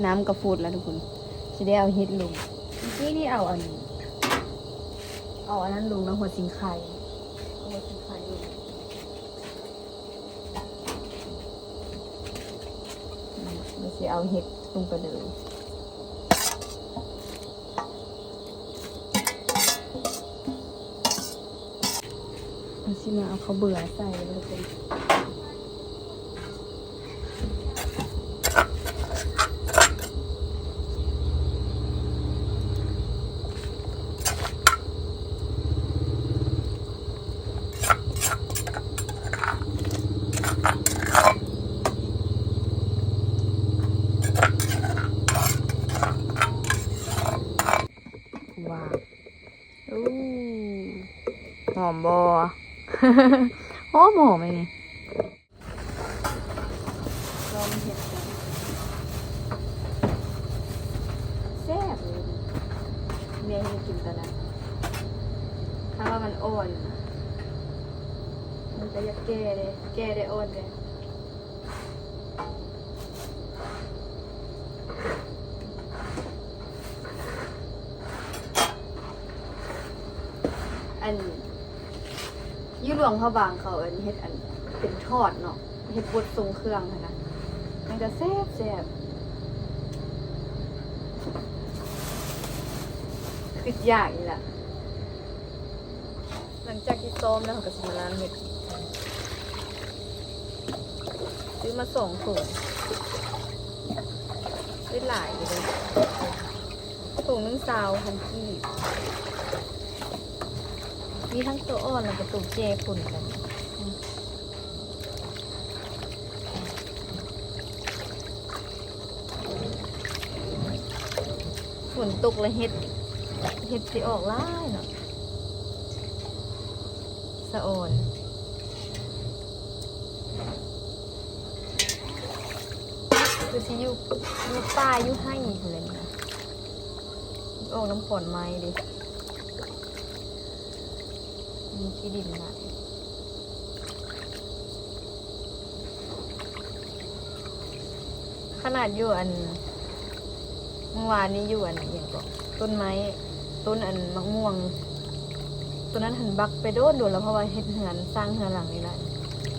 ນ້ຳກະຟົດແລ້ວທຸກຄົນ ຊິໄດ້ເອົາເຫັດລົງ. ເມື່ອກີ້ນີ້ເອົາອັນ ເອົາອັນນັ້ນລົງນະ ຫົວສີໄຄ ເອົາຫົວສີໄຄລົງ. ແລ້ວຊິເອົາເຫັດລົງໄປເລີຍ. ເຮົາຊິມາເອົາເຂົ້າເບືອໃສ່ເລີຍທຸກຄົນ. ວ້າວ ໂອ້ ຫອມບໍ່? ຫອມ ຫອມອັນນີ້. ລອງເຮັດກັນ ແຊບເລີຍ. ແມ່ເຮັດໃຫ້ກິນຕອນນັ້ນ ຖ້າວ່າມັນອ່ອນ ມັນກະຢາກແກ່ເດ້ ແກ່ໄດ້ອ່ອນເດ້. ອັນ ຢູ່ຫຼວງພະບາງເຂົາເອີ້ນເຮັດອັນເປັນທອດເນາະ ເຮັດບົດຊົງເຄື່ອງຫັ້ນນະ ມັນກະແຊບ ແຊບ ຄຶດຢາກອີກລະ. ຫຼັງຈາກທີ່ຊ້ອມແລ້ວ ເຮົາກະຊິມາລ້າງເຫັດ. ຊື້ມາສອງຖົງ ໄດ້ຫຼາຍຢູ່ເດ້ ຖົງໜຶ່ງຊາວພັນກີບ. ມີທັງໂຕອ່ອນແລ້ວກະໂຕແກ່ປົນກັນ. ຝົນຕົກລະເຫັດ ເຫັດຊິອອກຫຼາຍເນາະ ສະອອນ. ຄືຊິຢູ່ ຢູ່ປ່າຢູ່ໄຮ່ພຸ້ນແຫຼະນີ້ນະ ອອກນຳຂອນໄມ້ເດ້. ມີຂີ້ດິນຫຼາຍ ຂະໜາດຢູ່ອັນ ມື້ວານນີ້ຢູ່ອັນ ອີ່ຫຍັງເກາະ ຕົ້ນໄມ້ ຕົ້ນອັນໝາກມ່ວງ ໂຕນັ້ນຫັ້ນບັກໄປໂດນໆແລ້ວ ເພາະວ່າເຮັດເຮືອນ ສ້າງເຮືອນຫຼັງນີ້ລະ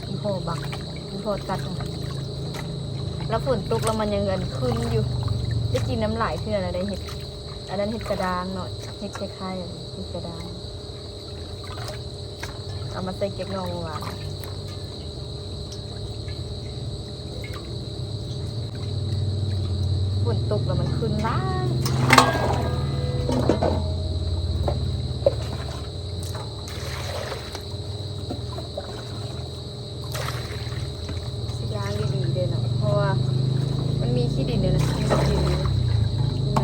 ອີ່ພໍ່ບັກ ອີ່ພໍ່ຕັດຫັ້ນ ລະຝົນຕົກລະມັນຍັງອັນຂຶ້ນຢູ່ ໄດ້ກິນນຳຫຼາຍເທື່ອລະໄດ້ເຫັດ. ອັນນັ້ນເຫັດກະດ້າງເນາະ ເຫັດຄ້າຍໆ ອັນເຫັດກະດ້າງ ເອົາມາໃສ່ແກງໜໍ່ມື້ວານ. ຝົນຕົກລະມັນຂຶ້ນຫຼາຍ. ຊິລ້າງດີໆເດີເນາະ ເພາະວ່າມັນມີຂີ້ດິນເດີນະ ມີຂີ້ດິນຢູ່ໃນ.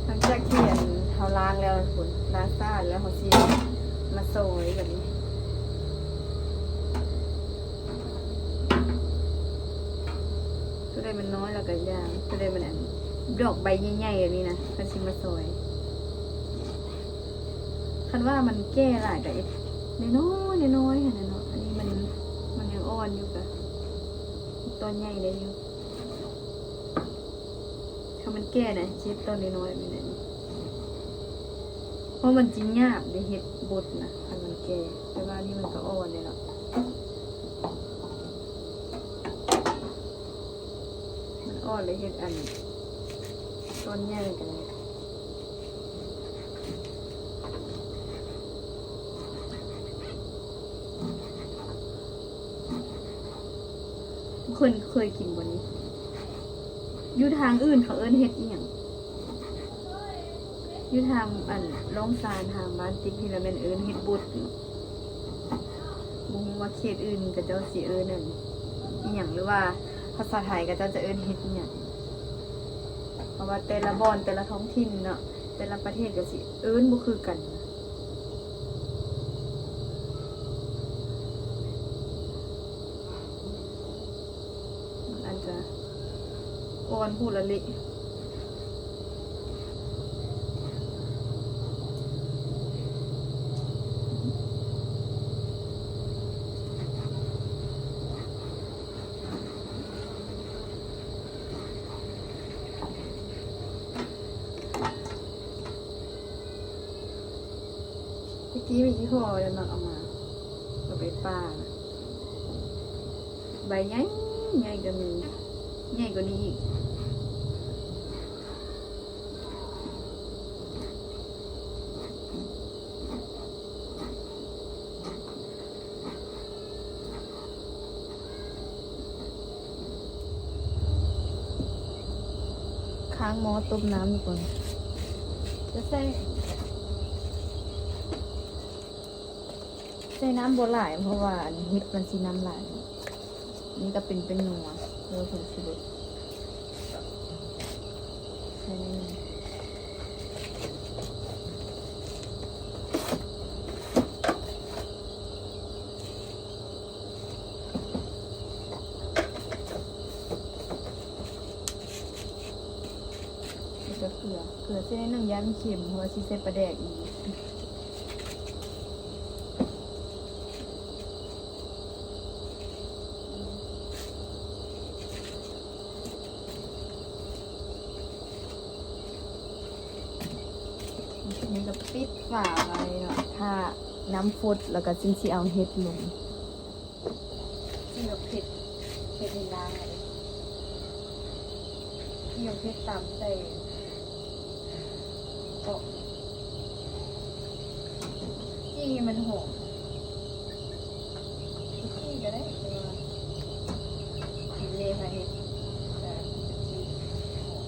ຫຼັງຈາກທີ່ອັນເຮົາລ້າງແລ້ວພຸ້ນ ລ້າງສະອາດແລ້ວ ເຮົາຊິມາຊອຍແບບນີ້. ໂຕໃດມັນນ້ອຍລະກະຢ່າງ ໂຕໃດມັນອັນ ດອກໃບໃຫຍ່ໆແບບນີ້ນະ ເຮົາຊິມາຊອຍ. ຄັນວ່າມັນແກ່ຫຼາຍກະເຮັດນ້ອຍໆ ນ້ອຍໆຫັ້ນນະເນາະ. ອັນນີ້ມັນ ມັນຍັງອ່ອນຢູ່ ກະເຮັດຕອນໃຫຍ່ໄດ້ຢູ່. ຖ້າມັນແກ່ນະ ຊິເຮັດຕອນນ້ອຍໆແບບນີ້. ເພາະມັນຊິຫຍາບເດ້ ເຫັດບົດນະ ຄັນມັນແກ່. ແຕ່ວ່ານີ້ມັນກໍອ່ອນເດ້ເນາະ ມັນອ່ອນ ແລ້ວເຮັດອັນ ຕອນໃຫຍ່ກໍໄດ້. ເຄີຍ ເຄີຍກິນບໍ່ນີ້? ຢູ່ທາງອື່ນເຂົາເອີ້ນເຫັດອີ່ຫຍັງ? ຢູ່ທາງອັນລ່ອງຊານ ທາງບ້ານຕິກພີລະແມ່ນເອີ້ນເຫັດບົດເນາະ. ບໍ່ຮູ້ວ່າເຂດອື່ນເຂົາເຈົ້າຊິເອີ້ນອັນອີ່ຫຍັງ ຫຼືວ່າພາສາໄທເຂົາເຈົ້າຈະເອີ້ນເຫັດອີ່ຫຍັງ. ເພາະວ່າແຕ່ລະບ່ອນ ແຕ່ລະທ້ອງຖິ່ນເນາະ ແຕ່ລະປະເທດກໍຊິເອີ້ນບໍ່ຄືກັນ. ມັນອາດຈະອ່ອນໂພດລະເລະ. ຕະກີ້ມີອີ່ພໍ່ໄດ້ມັກເອົາມາ ເອົາໄປປ່ານະ ໃບໃຫຍ່ ໃຫຍ່ກໍມີ ໃຫຍ່ກວ່ານີ້ອີກ. ຄ້າງໝໍ້ຕົ້ມນ້ຳກ່ອນ ຈະໃສ່ ໃສ່ນ້ຳບໍ່ຫຼາຍ ເພາະວ່າອັນເຫັດມັນຊິນ້ຳຫຼາຍ. ນີ້ກໍເປັນ ເປັນນົວ ເພື່ອຜົງຊູລົດ ໃສ່ໜ້ອຍໜຶ່ງ. ແລ້ວກໍເກືອ ເກືອໃສ່ໜ້ອຍໜຶ່ງ ຢ້ານມັນເຄັມ ເພາະວ່າຊິໃສ່ປາແດກອີກ. ນີ້ກໍປິດຝາໄວ້ເນາະ ຖ້ານ້ຳຟົດ ແລ້ວກໍຈຶ່ງຊິເອົາເຫັດລົງ. ຊິເອົາເຜັດ ເຜັດໃຫ້ລ້າງເລີຍ ຊິເອົາເຜັດຕຳໃສ່ ເກາະ ຈີ່ໃຫ້ມັນຫອມ ຈີ່ກໍໄດ້ ແຕ່ວ່າກິນແດ່ ໃຜເຮັດ ແຕ່ຈີ່ຫອມ.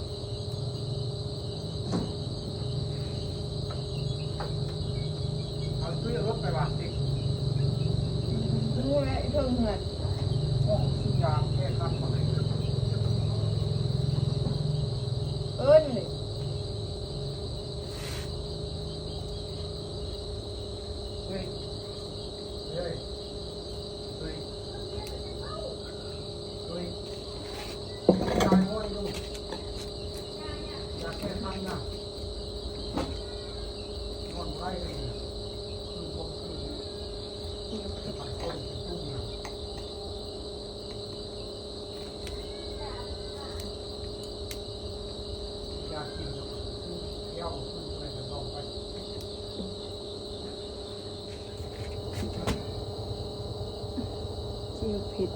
ເອົາຕຸ້ຍເອົາລົດໄປຫວານຕິ ຮູ້ແລ້ວ ເທິງເຮືອນ ໂອ້ ຊິຢາງແກ້ຄັນໝົດເລີຍ ເອີ້ນເລີຍ ເຮີ້ຍ ເຮີ້ຍ ເຮີ້ຍ ເຮີ້ຍ ຕາຍໂຫດຢູ່ ຢາກແກ້ຄັນນະ ນອນບໍ່ໄດ້ເລີຍ ຄືບໍ່ຄື ຄືມັນຄົນເປັນກຸ່ມນະ. ຊິເຮັດເຜັດ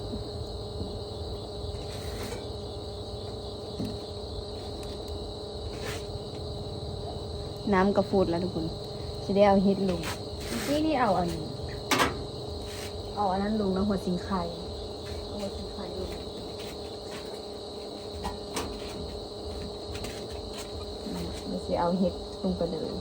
ນ້ຳກໍຟົດແລ້ວທຸກຄົນ ຊິໄດ້ເອົາເຫັດລົງ. ນີ້ ນີ້ເອົາອັນ ເອົາອັນນັ້ນລົງເນາະ ຫົວສີໄຄ ເອົາຫົວສີໄຄລົງ. ດຽວຊິເອົາເຫັດລົງໄປເລີຍ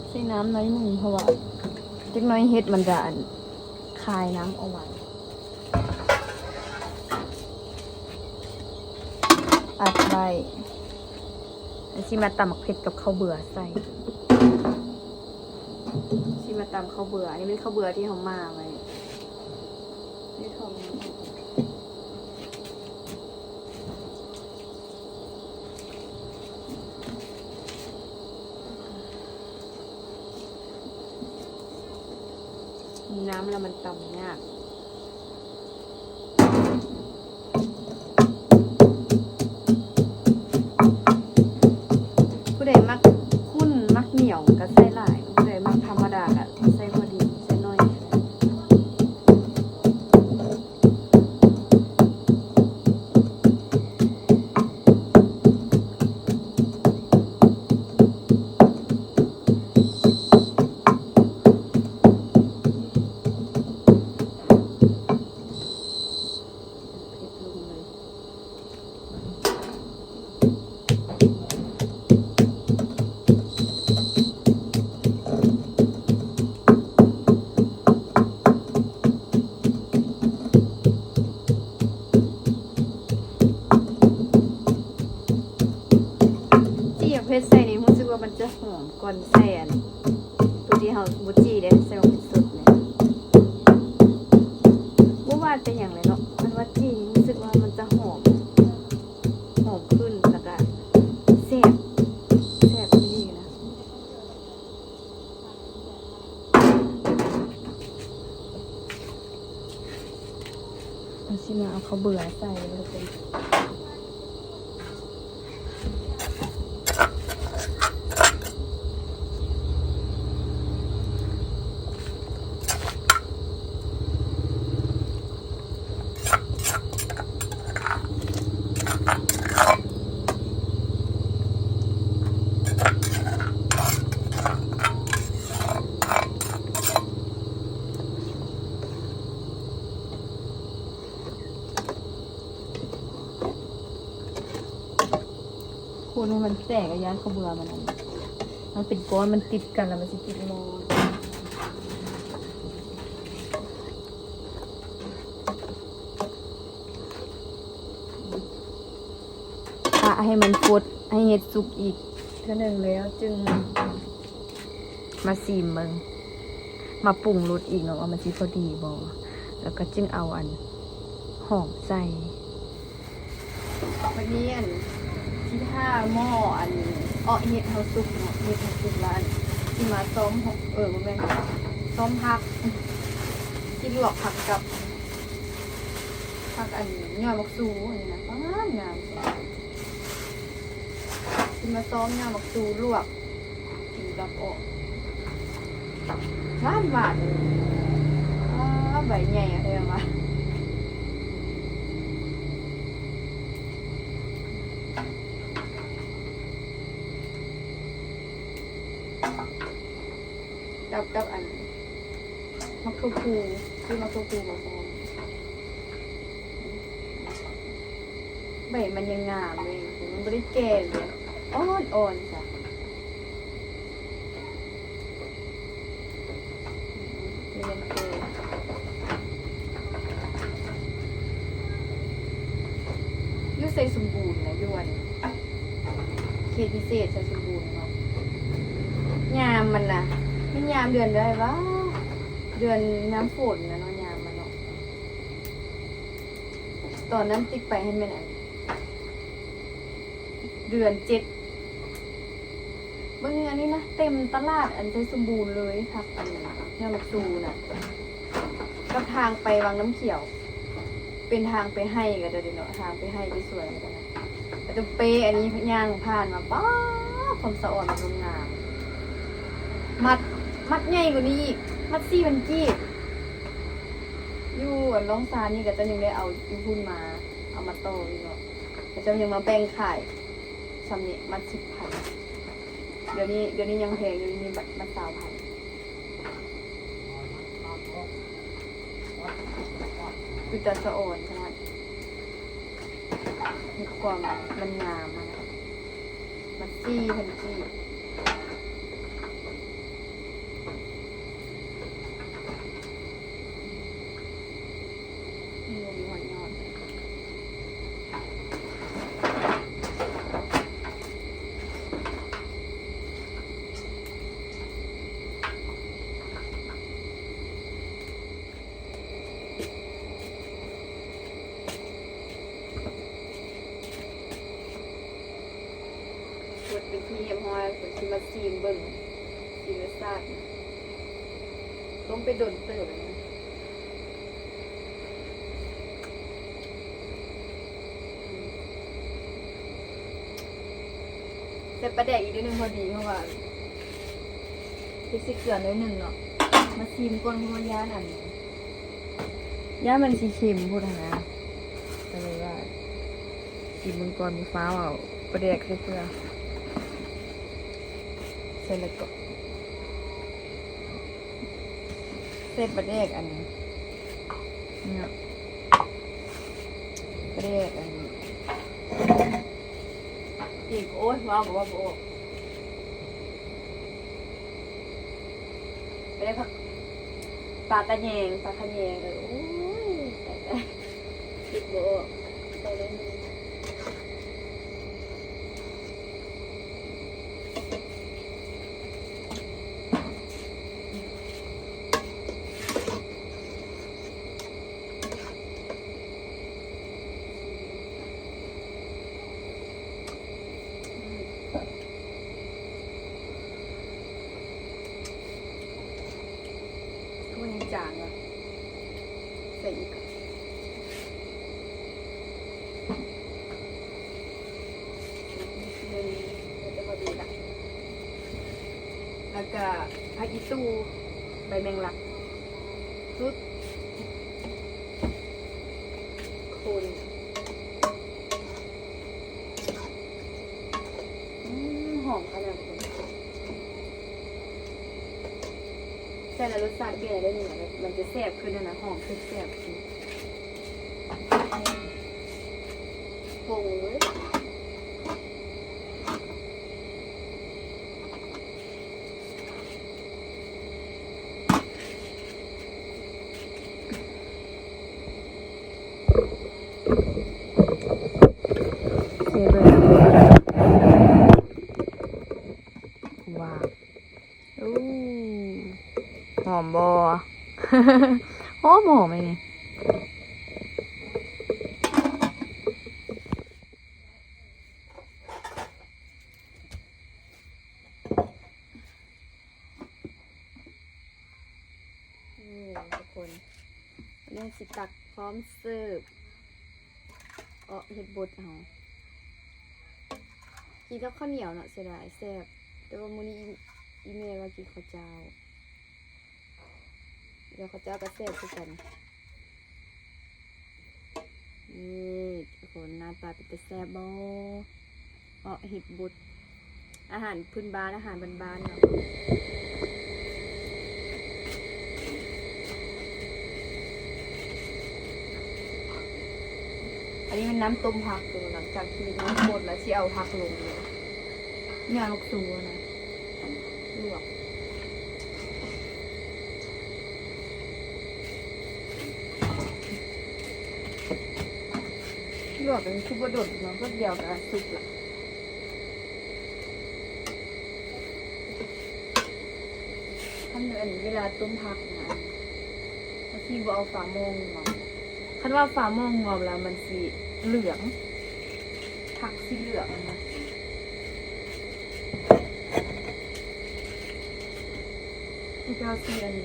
ໃສ່ນ້ຳໜ້ອຍໜຶ່ງ ເພາະວ່າຈັກໜ້ອຍເຫັດມັນຈະອັນ ຄາຍນ້ຳອອກມາ. ອັດໄວ້ ແລ້ວຊິມາຕຳໝາກເຜັດກັບເຂົ້າເບືອໃສ່ ຊິມາຕຳເຂົ້າເບືອ ອັນນີ້ແມ່ນເຂົ້າເບືອທີ່ເຮົາໝ່າໄວ້ ນີ້ ຖອກນ້ຳ. ມີນ້ຳແລ້ວມັນຕຳຍາກ. ຜູ້ໃດມັກຂຸ້ນມັກໜຽວກໍໃສ່ຫຼາຍ, ຜູ້ໃດມັກທຳມະດາກໍໃສ່ພໍດີ ໃສ່ໜ້ອຍ. ຈີ່ໝາກເຜັດໃສ່ນີ້ ຮູ້ສຶກວ່າມັນຈະຫອມກ່ອນໃສ່ອັນ ໂຕທີ່ເຮົາບໍ່ຈີ່ເດ້ ໃສ່ໝາກເຜັດສົດນີ້. ບໍ່ວ່າແຕ່ຫຍັງເລີຍເນາະ, ຄັນວ່າຈີ່ນີ້ຮູ້ສຶກວ່າມັນຈະຫອມ ຫອມຂຶ້ນ ແລ້ວກະແຊບ ແຊບອີ່ຫຼີນະ. ເຮົາຊິມາເອົາເຂົ້າເບືອໃສ່ເລີຍ. ຄົນໃຫ້ມັນແຕກ ຢ້ານເຂົ້າເບືອມັນອັນ ມັນເປັນກ້ອນ ມັນຕິດກັນແລ້ວມັນຊິຕິດໝໍ້. ປະໃຫ້ມັນຟົດ ໃຫ້ເຫັດສຸກອີກເທື່ອໜຶ່ງແລ້ວຈຶ່ງມາຊີມເບິ່ງ ມາປຸງລົດອີກເນາະ ວ່າມັນຊິພໍດີບໍ່ ແລ້ວກໍຈຶ່ງເອົາອັນຫອມໃສ່. ບັດນີ້ອັນ ຊິຖ້າໝໍ້ອັນ ເອາະ ເຫັດເຮົາສຸກເນາະ ເຫັດເຮົາສຸກແລ້ວອັນ ຊິມາຊອມ ເອີ ບໍ່ແມ່ນ ຊອມຜັກ ຊິລວກຜັກກັບ ຜັກອັນ ຍອດໝາກຊູ ອັນນີ້ນະ ງາມໆ ຊິມາຊອມຍອດໝາກຊູລວກ ກິນກັບເອາະ ຫວານໆ ອາ ໃບໃຫຍ່ແທ້ວ່າ ກັບ ກັບອັນ ໝາກຖົ່ວພູ ຊື້ໝາກຖົ່ວພູມາພ້ອມ. ໃບມັນຍັງງາມເດ້ ມັນບໍ່ໄດ້ແກ່ເລີຍ ອ່ອນໆ ຈ້ະ. ຢູ່ໄຊສົມບູນນະ ຢູ່ອັນເຂດພິເສດໄຊສົມບູນເນາະ ຍາມມັນນະ ແມ່ນຍາມເດືອນໃດຫວາ ເດືອນຍາມຝົນນະເນາະ ຍາມມັນເນາະ. ຕອນນັ້ນຕິກໄປຫັ້ນແມ່ນອັນ ເດືອນເຈັດ ເບິ່ງອັນນີ້ນະ ເຕັມຕະຫຼາດອັນໄຊສົມບູນເລີຍ ຜັກອັນຍອດໝາກຊູນະ ກັບທາງໄປວັງນ້ຳຂຽວ ເປັນທາງໄປໄຮ່ກໍໄດ້ເດເນາະ ທາງໄປໄຮ່ໄປສວນກໍໄດ້ ແຕ່ເປ້ອັນນີ້ຍ່າງຜ່ານມາ ປ້າ ຄວາມສະອອນມັນງາມ ມັດ ມັດໃຫຍ່ກວ່ານີ້ອີກ ມັດສີ່ພັນກີບ ຢູ່ອັນລ່ອງຊານນີ້ ເຂົາເຈົ້າຍັງໄດ້ເອົາຢູ່ພຸ້ນມາ ເອົາມາຕໍ່ຢູ່ເນາະ ເຂົາເຈົ້າຍັງມາແບ່ງຂາຍຊ່ຳນີ້ ມັດສິບພັນ ດຽວນີ້ ດຽວນີ້ຍັງແພງຢູ່ ດຽວນີ້ມັດ ມັດຊາວພັນ ຄືຕາສະອອນຂະໜາດ ມີຄວາມມັນງາມຫັ້ນນະ ມັດສີ່ພັນກີບ. ໝົດເປັນທີ່ຮຽບຮ້ອຍ ເພິ່ນຊິມາຊີມເບິ່ງ ຊີມລົດຊາດ. ຕົ້ມໄປດົນເຕີບແລ້ວນະ. ໃສ່ປາແດກອີກໜ້ອຍໜຶ່ງພໍດີ ເພາະວ່າ ເຮັດໃສ່ເກືອໜ້ອຍໜຶ່ງເນາະ. ມາຊີມກ່ອນ ເພາະວ່າຢ້ານອັນ ຢ້ານມັນຊິເຄັມໂພດຫັ້ນນະ ກໍເລີຍວ່າຊີມເບິ່ງກ່ອນ ບໍ່ຟ້າວເອົາປາແດກໃສ່ເກືອ. ໃສ່ແລ້ວກໍໃສ່ປາແດກອັນນີ້ເນາະ ປາແດກອັນນີ້ອີກ. ໂອ້ຍ ເວົ້າກໍເວົ້າບໍ່ອອກ. ໄປໄດ້ຜັກ ປາກະແຍງ ປາຂະແຍງ ເອີ ໂອ້ຍ ຕາຍໆ ຄິດບໍ່ອອກ ໃສ່ໄດ້ໜຶ່ງ. ໂອ້ຍ ຍັງຈາງວ່ະ ໃສ່ອີກກ່ອນ. ໜຶ່ງ ໜ້າຈະພໍດີລະ ແລ້ວກະຜັກອີ່ຕູ່ ໃບແມງລັກ ສຸດ ຄົນ ອືມ ຫອມຂະໜາດ ໃສ່ແລ້ວລົດຊາດແກ່ໄດ້ນີ້ນະ ແບບມັນຈະແຊບຂຶ້ນຫັ້ນນະ ຫອມຂຶ້ນ ແຊບຂຶ້ນ. ປົງເລີຍ ເຊເບິ່ງ ວ້າວ. ໂອ້ ຫອມບໍ່? ຫອມ ຫອມອັນນີ້. ນີ້ທຸກຄົນ ອັນນີ້ຊິຕັກພ້ອມເສີບ. ເອາະເຫັດບົດເຮົາ ກິນກັບເຂົ້າໜຽວເນາະ ເສຍດາຍ ແຊບ. ແຕ່ວ່າມື້ນີ້ອີ່ ອີ່ແມ່ວ່າກິນເຂົ້າເຈົ້າ ແລ້ວເຂົ້າເຈົ້າກໍແຊບຄືກັນ. ນີ້ທຸກຄົນ ໜ້າຕາເປັນຕາແຊບບໍ່? ເອາະເຫັດບົດ ອາຫານພື້ນບ້ານ ອາຫານບ້ານໆເນາະ. ອັນນີ້ແມ່ນນ້ຳຕົ້ມຜັກ ຫຼັງຈາກທີ່ນ້ຳໝົດແລ້ວ ຊິເອົາຜັກລົງເລີຍ. ຍອດຜັກຊູນະ ລວກ ລວກ ອັນນີ້ຄືບໍ່ດົນເນາະ ແປັບດຽວກໍສຸກລະ. ຄັນອັນເວລາຕົ້ມຜັກນະ ບາງທີບໍ່ເອົາຝາໝໍ້ງວມ ຄັນວ່າຝາໝໍ້ງວມແລ້ວມັນຊິເຫຼືອງ ຜັກຊິເຫຼືອງນະ. ເຈົ້າຊິອັນ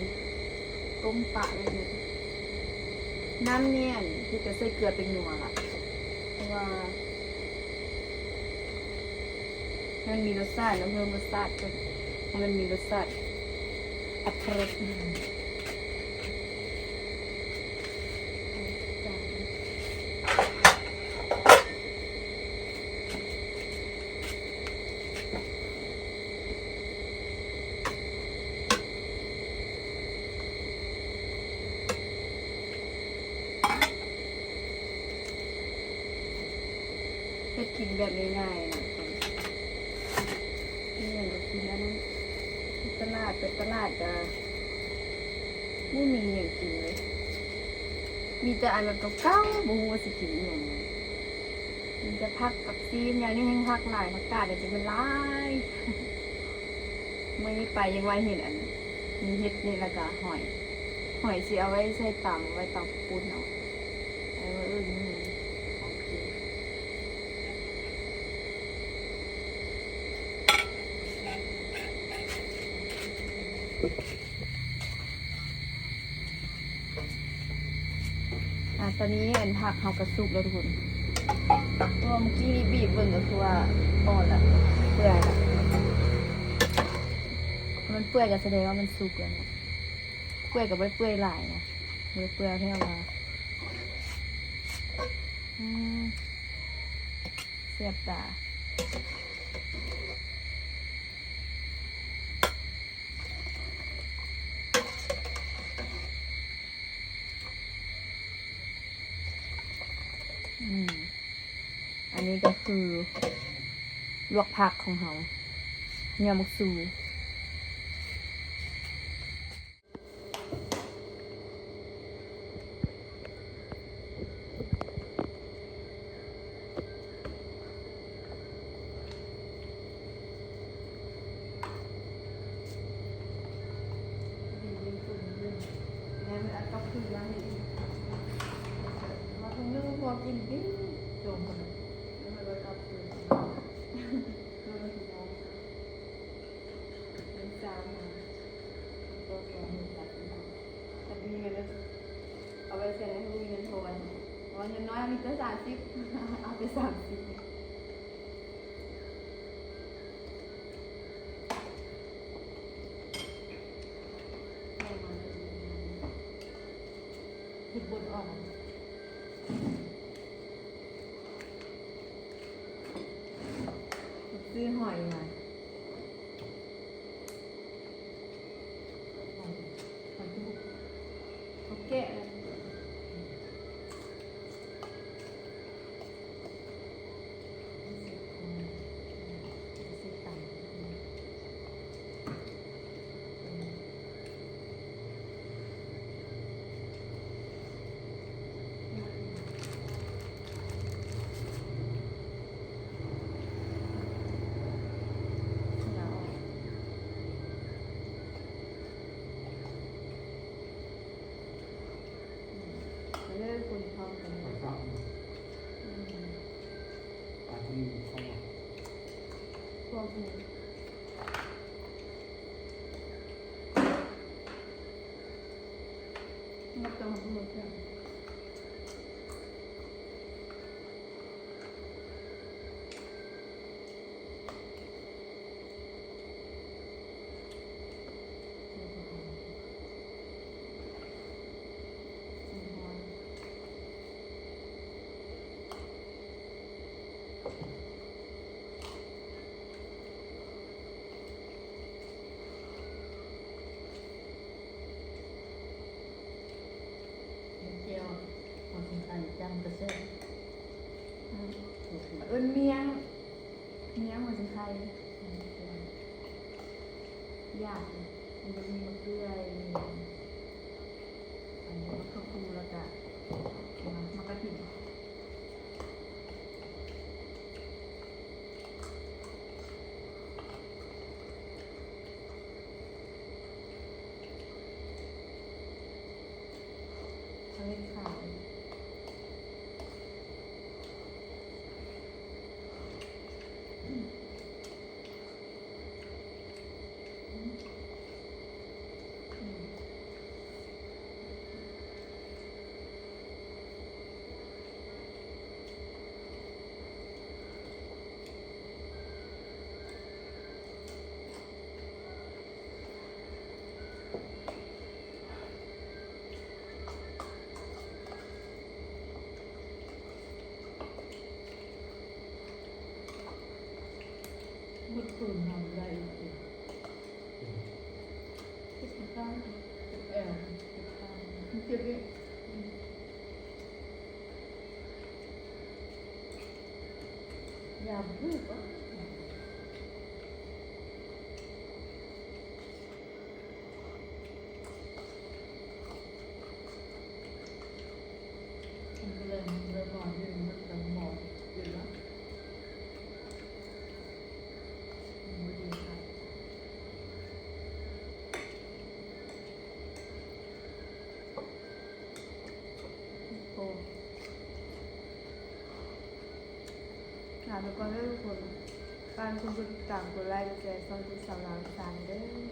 ຕົ້ມປະໄວ້ນີ້ ນ້ຳນີ້ອັນ ເພິ່ນຈະໃສ່ເກືອແປ້ງນົວລະ ເພາະວ່າ ໃຫ້ມັນມີລົດຊາດເນາະ ເພີ່ມລົດຊາດ ໃຫ້ມັນມີລົດຊາດອັດຕະລົດ. ເຮັດກິນແບບງ່າຍໆນະ ມີຫຍັງກໍກິນອັນນັ້ນ. ຕະຫຼາດ ໄປຕະຫຼາດກໍບໍ່ມີຫຍັງກິນເລີຍ ມີແຕ່ອັນແບບເກົ່າໆ ບໍ່ຮູ້ວ່າຊິກິນອີ່ຫຍັງ. ມີແຕ່ຜັກກັບຊີ້ນ ຢ່າງນີ້ແຮ່ງຜັກຫຼາຍ ຜັກກາດນີ້ຊິແມ່ນຫຼາຍ. ມື້ນີ້ໄປຍັງວ່າເຫັນອັນ ມີເຫັດນີ້ ແລ້ວກະຫອຍ ຫອຍຊິເອົາໄວ້ໃສ່ຕຳ ໄວ້ຕຳປຸ້ນເອົາ ເອີ ເອີ ນີ້ ຂອງກິນ. ຕອນນີ້ອັນຜັກເຮົາກະສຸກແລ້ວທຸກຄົນ ເພາະວ່າມື້ກີ້ນີ້ບີບເບິ່ງກະຄືວ່າອ່ອນລະ ເປື່ອຍລະ. ມັນເປື່ອຍກະສະແດງວ່າມັນສຸກແລ້ວເນາະ. ເປື່ອຍກະບໍ່ໄດ້ເປື່ອຍຫຼາຍນະ ບໍ່ໄດ້ເປື່ອຍແທ້ວ່າ ອືມ ແຊບຕາ. ອືມ ອັນນີ້ກະຄືລວກຜັກຂອງເຮົາ ຍອດໝາກຊູ. ຄັນມີເງິນ ເອົາໄປໃຊ້ໃຫ້ມີເງິນທອນ ເພາະວ່າເງິນນ້ອຍມີແຕ່ສາມສິບ ເອົາໄປສາມສິບ. ເຮັດບົດອອກ ຊື້ຫອຍມາ. ເອົາແກະເລີຍ. ມາເດີ ຄົນເຂົ້າກັນເລີຍ. ອືມ ປາດນີ້ເຂົ້າມາ ພວກນີ້ ມັນຕ້ອງເບິ່ງເທື່ອ. ແຈ່ວຫົວຊິງໄຄຈ້ຳກະແຊບ. ອືມ ເອີ້ນມ້ຽງ ມ້ຽງຫົວຊິງໄຄ ຢາກ ມັນຈະມີໝາກເດືອຍ ມີອັນນີ້ ໝາກຖົ່ວພູ ແລ້ວກະ ໝາກ ໝາກກະຖິນ. ເອົາເຮັດຂາຍ ອືມ. ໝົດຄືນເຮົາໄດ້ອີກ ເຈັບແອວ ເຈັບຂາ ມັນເຈັບອີກ ຢາບໍ່ຖືກເນາະ. ໂອ້ ລາໄປກ່ອນເດີທຸກຄົນ ຝາກທຸກຄົນກົດຕິດຕາມ ກົດໄລ ກົດແຊ ຊ່ອງລູກສາວລາວອີສານເດີ.